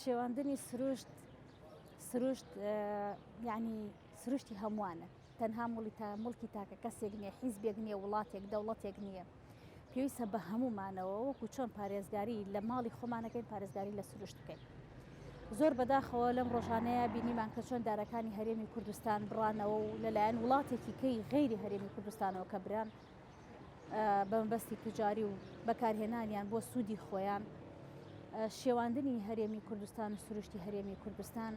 شێواندنی سروشت سروشت یعنی سروشتی هەمووانە تەنها مڵی تا مڵکی تاکە کەسێک نییە حیزبێک نییە وڵاتێک دەوڵەتێک نییە پێویستە بە هەموومانەوە وەکو چۆن پارێزگاری لە ماڵی خۆمانەکەین پارێزگاری لە سروشت بکەین زۆر بەداخەوە لەم ڕۆژانەیە بینیمان کە چۆن دارەکانی هەرێمی کوردستان بڕانەوە و لەلایەن وڵاتێکی کەی غەیری هەرێمی کوردستانەوە کە بران بە مەبەستی توجاری و بەکارهێنانیان بۆ سوودی خۆیان شێواندنی هەرێمی کوردستان و سروشتی هەرێمی کوردستان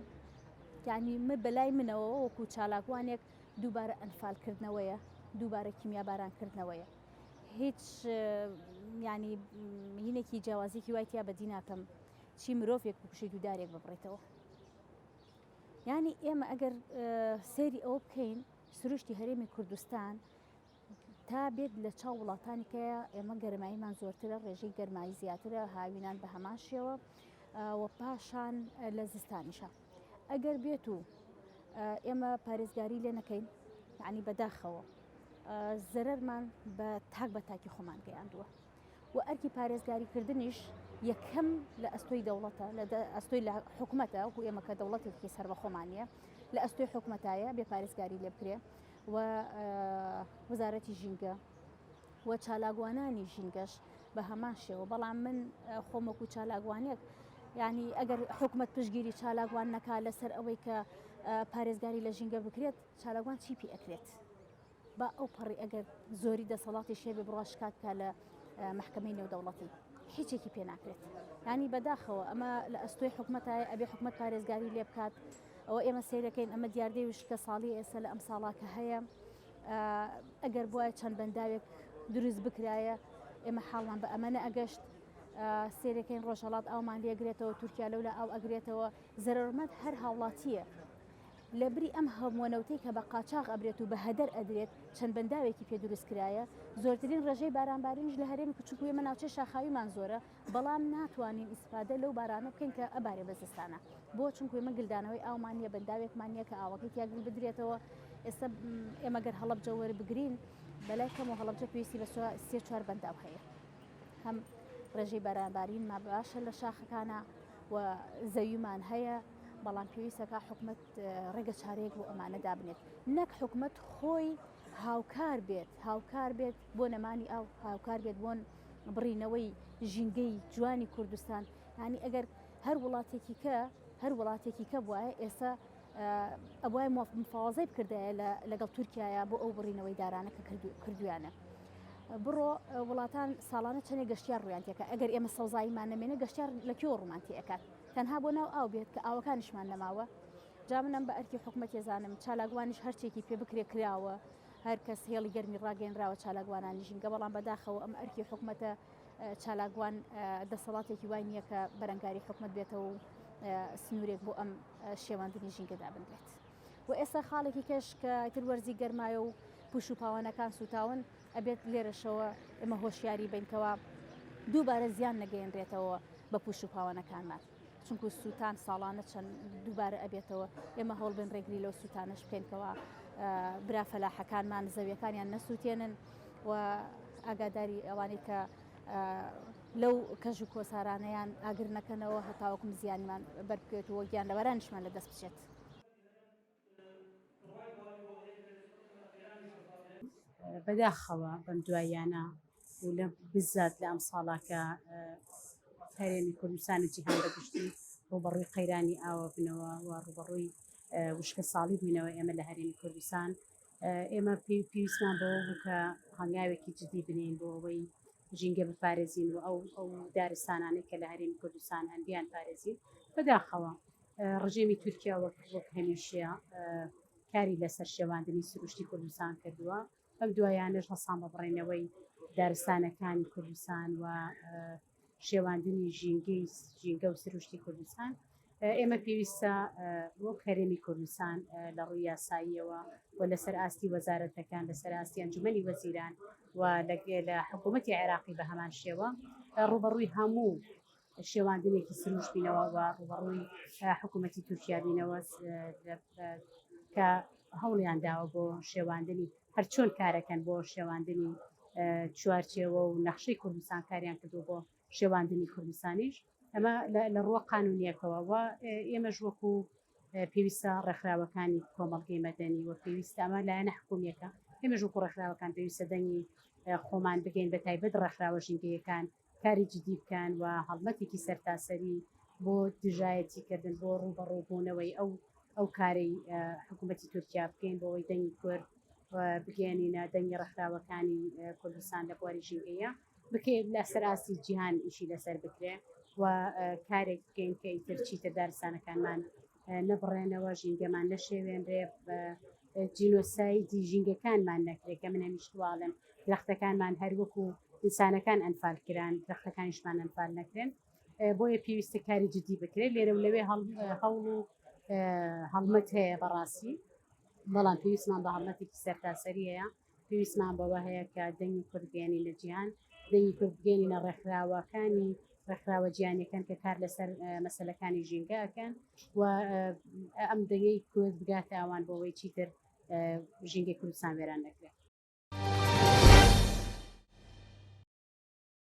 یعنی من بەلای منەوە وەکو چالاکوانێک دووبارە ئەنفالکردنەوەیە دووبارە کیمیابارانکردنەوەیە هیچ ینی هینێکی جیاوازێکی وای تیا بەدی ناکەم چی مرۆڤێک بکوشیت و دارێک ببڕیتەوە ینی ئێمە ئەگەر سەیری ئەوە بکەین سروشتی هەرێمی کوردستان تا بێت لە چاو وڵاتانی کەیە ئێمە گەرماییمان زۆرترە ڕێژەی گەرمایی زیاترە هاوینان بە هەمان شێوە و پاشان لە زستانیشە ئەگەر بێت و ئێمە پارێزگاری لێ نەکەین یعنی بەداخەوە زەرەرمان بە تاک بە تاکی خۆمان گەیاندووە و ئەرکی پارێزگاریکردنیش یەکەم لە ئەستۆی دەوڵەتە لە ئەستۆی لە حکومەتە وەکو ئێمە کە دەوڵەتێکی سەربەخۆمان نییە لە ئەستۆی حکومەتایە بێ پارێزگاری لێ بکرێ و وەزارەتی ژینگە و چالاکوانانی ژینگەش بە هەمان شێوە بەڵام من خۆم وەکو چالاکوانێک ینی ئەگەر حکومت پشگیری چالاکوان نەکا لەسەر ئەوەی کە پارێزگاری لە ژینگە بکرێت چالاکوان چی پێ ئەکرێت با ئەو پەڕی ئەگەر زۆری دەسەڵاتی شێبێ بڕوا شکات بکە لە محکمەی نێودەوڵەتی هیچێکی پێ ناکرێت ینی بەداخەوە ئەمە لە ئەستۆی حکومەتایە ئەبێ حکومت پارێزگاری لێ بکات ئەوە ئێمە سەیرەکەین ئەمە دیاردەی وشکە ساڵی ئێستا لە ئەم ساڵا کە هەیە ئەگەر بواە چەند بەنداوێک دروست بکرایە ئێمە حاڵمان بە ئەمە نەئەگەشت سێرەکەین ڕۆژهڵات ئاومان لێگرێتەوە تورکیا لەولا ئاو ئەگرێتەوە زەرمەند هەر هاوڵاتیە لە بری ئەم هەمووە نەوتەی کە بە قاچاغ ئەبرێت و بە هەدەر ئەدرێت چەند بەنداوێکی پێ دروست کرایە زۆرترین ڕێژەی بارانبارینیش لە هەرێمی کوچک و ئێمە ناوچەی شاخاویمان زۆرە بەڵام ناتوانین ئیسفادە لەو بارانە بکەین کە ئەبارێ بە زستانە بۆ چونکو ئێمە گلدانەوەی ئاومان نییە بەنداوێکمان نییە کە ئاوەکەی تیا گل بدرێتەوە ئێستا ئێمە گەر هەڵەبجە وەربگرین بەلای کەم و هەڵەبجە پێویستی بە سێ چوار بەنداو هەیە هەم ڕێژەی بارانبارینما باشە لە شاخەکانە و زەویمان هەیە بەڵام پێویستەکە حکومت ڕێگە چارەیەک بۆ ئەمانە دابنێت نەک حکومت خۆی هاوکار بێت هاوکار بێت بۆ نەمانی ئاو هاوکار بێت بۆن بڕینەوەی ژینگەی جوانی کوردستان ینی ئەگەر هەر وڵاتێکی کە هەر وڵاتێکی کە بواە ئێستا ئەبوای مفاوەزەی بکردایە لەگەڵ تورکایە بۆ ئەو بڕینەوەی دارانە کە کردویانە. بڕۆ وڵاتان ساڵانە چەندێک گەشتیار ڕویان تێکە ئەگەر ئێمە سەوزاییمان نەمێنێ گەشتیار لە کوێ ڕوومان تێئەکات تەنها بۆ ناو ئاو بێت کە ئاوەکانیشمان نەماوە جا من ئەم بە ئەرکی حکومەت ێزانم چالاکوانیش هەرچێکی پێ بکرێ کراوە هەر کەس هێڵی گەرمی ڕاگەێنراوە چالاکوانانی ژینگە بەڵام بەداخەوە ئەم ئەرکی حکومەتە چالاکوان دەسەڵاتێکی وای نییە کە بەرەنگاری حکومت بێتەوە و سنوورێک بۆ ئەم شێواندنی ژینگە دابنرێت. و ئێستا خاڵێکی کەش کە تر وەرزی گەرمایە و پوش و پاوانەکان سوتاون ئەبێت لێرەشەوە ئێمە هۆشیاری بین کەوا دووبارە زیان نەگەیەنرێتەوە بە پوش و پاوانەکانمان چونکو سووتان ساڵانە چەند دووبارە ئەبێتەوە ئێمە هەوڵ بن ڕێگری لەو سووتانەش بکەین کەوا برا فەلاحەکانمان زەویەکانیان نەسووتێنن و ئاگاداری ئەوانەی کە لەو کەژ و کۆسارانەیان ئاگر نەکەنەوە هەتاوەکم زیانمان بەربکەوێت و گیان لەبەرانیشمان لە دەست بچێت. بەداخەوە بەم دواییانە و لە بزات لە ئەم ساڵا کە هەرێمی کوردستان و جیهان بەگشتی ڕوبەڕووی قەیرانی ئاوە بنەوە و ڕوبەڕووی وشکە ساڵی بووینەوە ئێمە لە هەرێمی کوردستان ئێمە پێویستمان بەوە بوو کە هەنگاوێکی جدی بنین بۆ ئەوەی ژینگە بپارێزین و ئەو ئەو دارستانانەی کە لە هەرێمی کوردستان هەن بیان پارێزین بەداخەوە ڕژێمی تورکیا وەک وەک هەمیشە کاری لەسەر شێواندنی سروشتی کوردستان کردووە بەم دوایانەش هەڵسان بە بڕینەوەی دارستانەکانی کوردستان و شێواندنی ژینگەی ژینگە و سروشتی کوردستان ئێمە پێویستە وەک هەرێمی کوردستان لە ڕووی یاساییەوە و لەسەر ئاستی وەزارەتەکان لەسەر ئاستی ئەنجومەنی وەزیران و لە حکوومەتی عێراقی بە هەمان شێوە ڕوبەڕووی هەموو شێواندنێکی سروشت بینەوە و ڕوبەڕووی حکوومەتی تورکیا بینەوە کە هەوڵیان داوە بۆ شێواندنی هەرچۆن کارەکەن بۆ شێواندنی چوارچێوە و نەخشەی کوردستان کاریان کردو بۆ شێواندنی کوردستانیش. ئەمە لە ڕووە قانونیەکەوە و ئێمەش وەکو پێویستە ڕێکخراوەکانی کۆمەڵگەی مەدەنی و پێویستە ئەمە لایەنە حکومیەکە ئێمەش وەکو ڕێکخراوەکان پێویستە دەنگی خۆمان بگەین بە تایبەت ڕێکخراوە ژینگەیەکان کاری جدی بکەن و هەڵمەتێکی سەرتاسەری بۆ دژایەتی کردن بۆ ڕووبەڕووبوونەوەی ئەو ئەو کارەی حکوومەتی تورکیا بکەین بۆ ئەوەی دەنگی کورد بگەێنینە دەنگی ڕێکخراوەکانی کوردستان لە بواری ژینگەیە بکرێت لەسەر ئاستی جیهان ئیشی لەسەر بکرێ و کارێک بکەین کە ئیتر چیتر دارستانەکانمان نەبڕێنەوە ژینگەمان نەشێوێنرێ جینۆسایدی ژینگەکانمان نەکرێت کە من هەمیش واڵێم درەختەکانمان هەروەکو ئینسانەکان ئەنفال کران درەختەکانیشمان ئەنفال نەکرێن بۆیە پێویستە کاری جدی بکرێت لێرە و لەوێ هەوڵ و هەڵمەت هەیە بەڕاستی بەڵام پێویستمان بە هەڵمەتێکی سەرتاسەری هەیە پێویستمان بەوە هەیە کە دەنگی کورد بگەیەنینە جیهان، دەنگی کورد بگەیەنینە ڕێکخراوەکانی ڕێکخراوە جیهانیەکان کە کار لەسەر مەسەلەکانی ژینگە ئەکەن و ئەم دەنگەی کورد بگاتە ئەوان بۆ ئەوەی چیتر ژینگەی کوردستان وێران نەکرێت.